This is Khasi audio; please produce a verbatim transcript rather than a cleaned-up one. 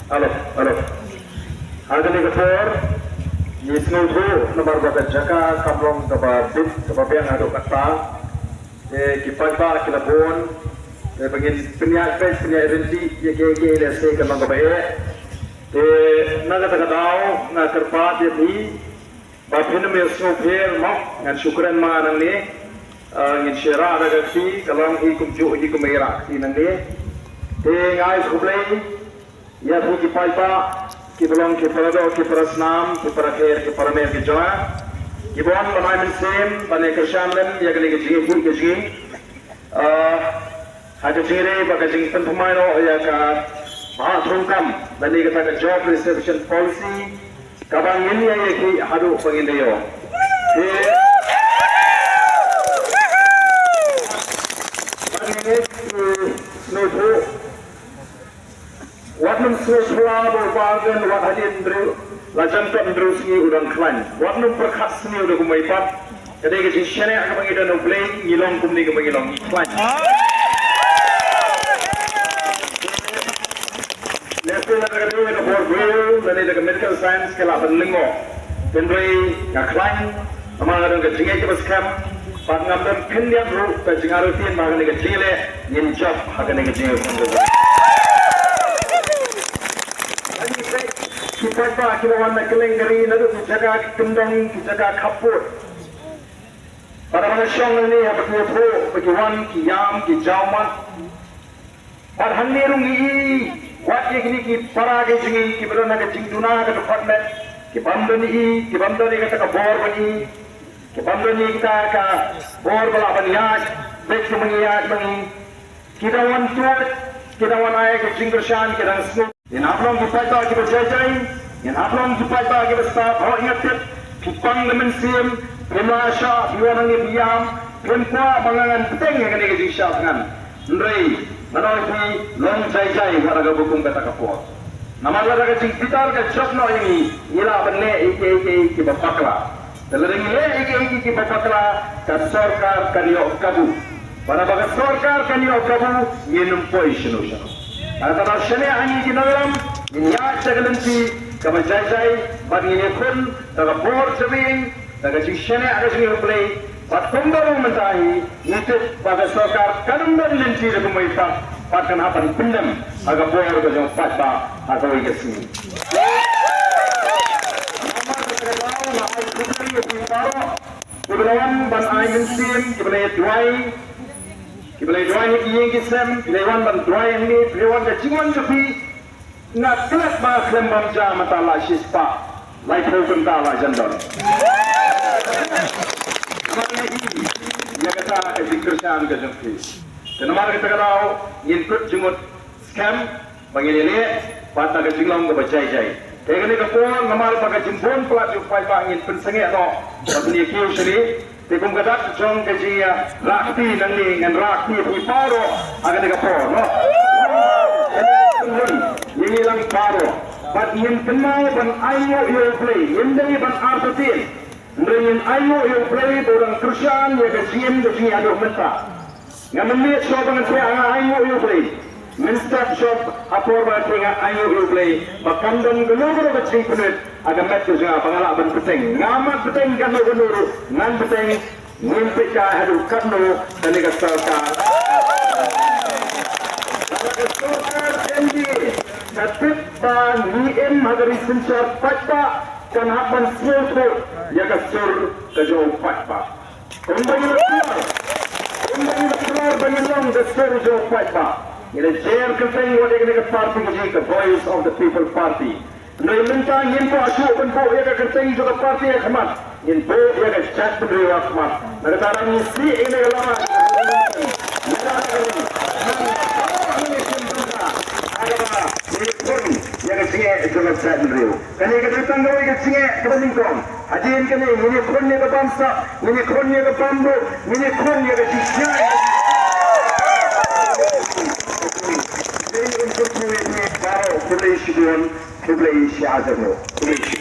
Hello, hello. Ha kane ka por ngi sngewthuh namar ba ka jaka kam long kaba bit kaba biang haduh katta. Te ki paidbah ki la bun. Te ba ngin pynïaid peit pynïaid ryntih ïa kiei kiei lehse kan long kaba eh. Te na kata ka daw nga kyrpad ïa phi ba phin ym ïa sngewpher mo, ngan shu kren ma nangne. Ah, ngin shu ïarah da ka kti, ka long hi kumjuh hi kum ïarah kti nangne. Te nga ai khublei ïa phi ki paidbah kiba long ki paradoh ki parasnam ki parakher ki paramer ki jong nga, kiba wan ban ai mynsiem ban ïa kyrshan lem ïa kane ka jingïakhih ka jong ngi. Ah, ha ka jingïadei bad ka jingpynthymmai noh ïa ka bhah thungkam lane kata ka job reservation policy kaba ngin ïa ïakhih haduh ba ngin da ïoh. Te, ba ngin ïa, eh, sngewthuh Wat nym sngewsih ba u bargain wat hadien hynriew, la jan kot hynriew sngi u dang khlaiñ. Wat nym pyrkhat sniew da kumwei pat. Ka dei ka jingshaniah kaba ngi don ha U Blei, ngi long kumne kaba ngi long, ngi khlaiñ. Lehse lada ka dei ka bor briew lane da ka medical science ka lah ban lyngngoh. Hynrei nga khlaiñ. Namar nga don ka jingngeit kaba skhem, bad ngam don khyndiat ruh ka jingartatien ba ha kane ka jingïaleh ngin jop ha kane ka jingïaleh. Ki paidbah kiba wan na kylleng ka ri naduh ki jaka ki kyndong ki jaka khappud. Bad haba nga shong hangne haba ki ïathuh ba ki wan ki ïam ki jaw mat. Bad hangne ruh ngi ïohi wat ïa kine ki para ki jong ngi kiba don ha ka jingduna ka dkhot met, ki bym don ïa i, ki bym don ïa kata ka bor ban ïohi, ki bym don ïa kata ka bor ba lah ban ïaid beit kumba ngi ïaid ma ngi. Ki dang wan tuid, ki dang wan ai ka jingkyrshan, ki dang sngewthuh. Ngin hap long ki paidbah kiba jai jai, ngin hap long ki paidbah kiba stad, hooid nga tip phi pang ka mynsiem, phim lah shah phi wan hangne phi ïam, phim kwah ba nga ngan bteng ïa kane ka jingshah thngan. Hynrei ngan ong ïa phi, long jai jai wat la ka bukum kata ka por. Namar lada ka jingbitar ka jop noh ïa ngi, ngi lah ban leh ïa kiei kiei kiba bakla. Te lada ngi leh ïa kiei kiei kiba bakla, ka sorkar kan ïoh kabu. Bad haba ka sorkar kan ïoh kabu, ngin ym poi shano shano. Bad kata shane ha ngi ki nongïalam, ngin ïaid da ka lynti kaba jai jai, bad ngin ïakhun da ka bor jabieng, da ka jingshaniah ka jong U Blei, bad kumba long mynta hi, ngi tip ba ka sorkar kan ym don lynti da kumwei pat, bad kan hap ban pyndem ha ka bor ka jong u paidbah ha kawei ka sngi. Namar kata ka daw nga ai khublei ïa phi baroh kiba la wan ban ai mynsiem, kiba la ïa duwai, kiba la ïa duwai ha ki ïing ki sem, kiba la wan ban duwai hangne, kiba la wan ka jingwan jong phi. Nga klet ba khlem bam ja mynta la shispah laiphew kynta la jan don. Namar ngi ïa kata ka jingkyrshan ka jong phi. Te namar kata ka daw ngin kut jingmut skhem ba ngin ïaleh bad da ka jinglong kaba jai jai. Te kane ka por namar ba ka jingbun palat jong u paidbah ngin pynsangeh noh ba ngin ïa kiew shane. Te kum ka dak jong ka jingïarah kti nangne ngan rah kti ïa phi baroh ha kane ka por noh. Ïa ngi lang baroh bad ngin kynmaw ban ainguh ïa U Blei, ngim dei ban artatien. Hynrei ngin ainguh ïa U Blei ba u dang kyrshan ïa ka jingim ka jong ngi haduh mynta. Nga mynmiet shuwa ba ngan pyrshah nga ainguh ïa U Blei. Mynstep shuwa ha por ba ngan pyrshah nga ainguh ïa U Blei ba kam don kano kano ka jingpynwit ha ka met ka jong nga ba nga lah ban bteng. Nga mat bteng kano kano ruh ngan bteng. Ngim peit haduh katno kane ka sorkar. Lada ka sorkar M D A ka tip ba ngi im ha ka ri synshar paidbah kan hap ban sngewthuh ïa ka sur ka jong u paidbah. Kumba ngi la kular, kumba ngi la kular ba ngin long ka sur jong u paidbah. Ngi la jer kyrteng wat ïa kane ka party ka jong ngi ka Voice of the People Party. Hynrei mynta ngim kwah shuh ban buh ïa ka kyrteng jong ka party ha khmat. Ngin buh ïa ka jaitbynriew ha khmat. Na kata ngi sih ïa kane ka lama. Ngi khun ïa ka jingeh jong ka jaitbynriew. Kane ka dei tang kawei ka jingeh kaba nyngkong. Hadien kane ngin ïakhun ïa ka bamsap, ngin ïakhun ïa ka bamduk, ngin ïakhun ïa ka jingshai. Khublei shibun, khublei shihajar nguh. Khublei shibun.